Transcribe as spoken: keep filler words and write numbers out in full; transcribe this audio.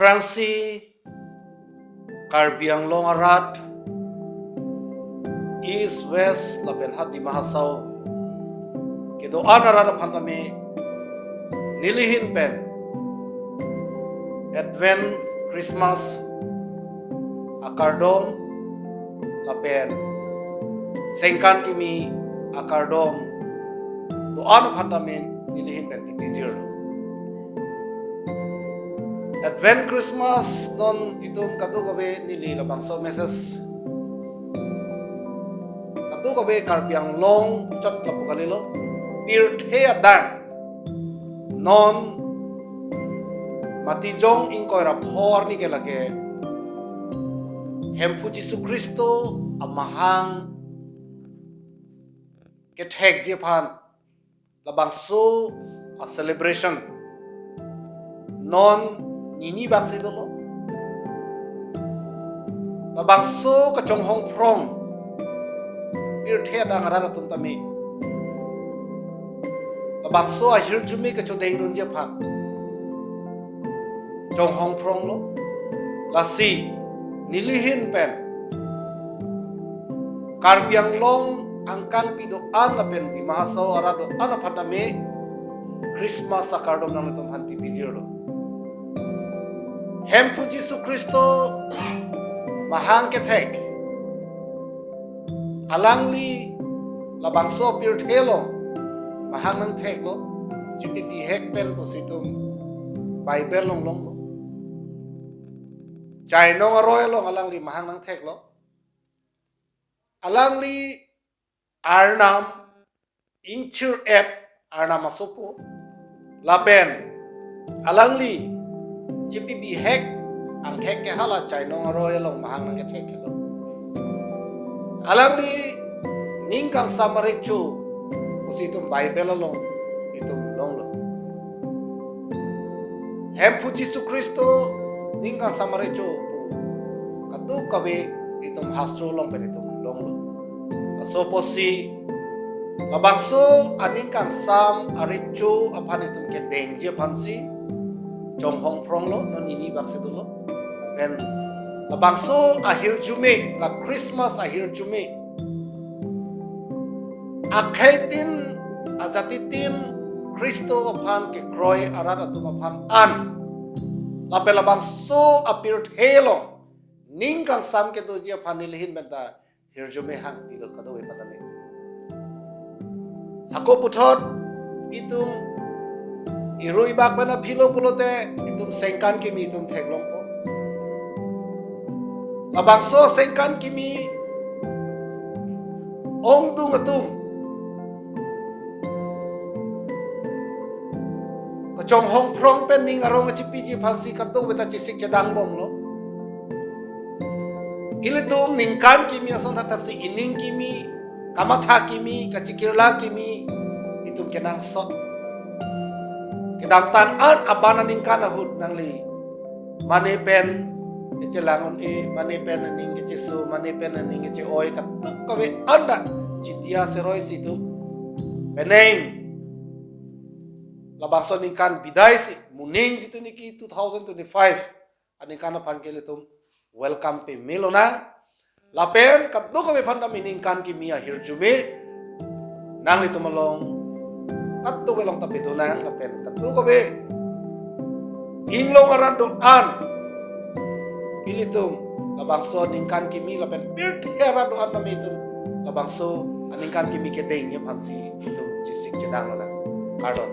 Prangsi Karbi Anglong arat, East, West lapen ha Dima Hasao kedo-an arat aphan tame nelihin pen advance Christmas akardom lapen sengkan kimi akardom do-an aphan tame nelihin pen pipijirlo. Advance Christmas non itum kadokave neli labangso message kadokave Karbi Anglong chot lapu kalilo. Pirthe adang non Matijong ingkoi ra phor ni ke lake Hemphu Jisu Khristo amahang kethekji aphan labangso a celebration non nini bak si dolo. Labangso kachonghong phrong pirthe adang arat atum tame labangso ahirjume kachodengdunji aphan chonghong phronglo. Lasi nelihin pen Karbi Anglong angkangpi do-an lapen Dima Hasao arat do-an aphan tame Christmas akardom nanglitum aphan pipijirlo. Hemphu Jisu Khristo mahang kethek, alangli labangso pirthe along mahang nangtheklo. Chipibihek pen pusi itum Bible along longlo. Chainong aroi along alangli mahang nangtheklo. Alangli Arnam ingthir-et Arnam asopo. Lapen alangli chipibihek angthek ke hala chainong aroi along mahang nangkethek helo. Alangli ning kangsam arecho pusi itum Bible along itum longlo. Hemphu Jisu Khristo ning kangsam arecho pu kadokave itum hastro along pen itum longlo. Laso apotsi labangso aning kangsam arecho aphan itum kedengji aphansi chonghong phronglo, non nini bak si dolo. Pen labangso ahirjume, la Christmas ahirjume akhei tin, ajati tin Khristo aphan kekroi arat atum aphan an, lapen labangso apirthe along ning kangsam kedoji aphan nelihin pen ta hirjume hangpilo kadokave aphan tame. Hako puthot itum irui bak pen aphilo pulote itum sengkan kimi itum theklongpo. Labangso sengkan kimi ongdung atum kachonghong phrong pen ning arong kachipiji aphansi kadokave ta chesik chedang bomlo. Ilitum ningkan kimi ason thakthak si ining kimi, kamatha kimi, kachikirla kimi itum kenangsot. Kedamtang an aban aningkan ahut nangli mane pen kechelang un-e, mane pen aning kecheso, mane pen aning keche-oi, kadokave anda Jitia seroi si itum penang labangso ningkan bidai si muning jitu niki two thousand twenty-five aningkan aphan ke ilitum welcome pame lonang. Lapen kadokave aphan tame ningkan kimi ahirjume nanglitum along kadokave along ta pedonang, lapen kadokave inglong arat do-an ilitum labangso ningkan kimi lapen pirthe arat do-an tame itum labangso aningkan kimi kedengji aphansi itum chesik chedang lonang. Kardom.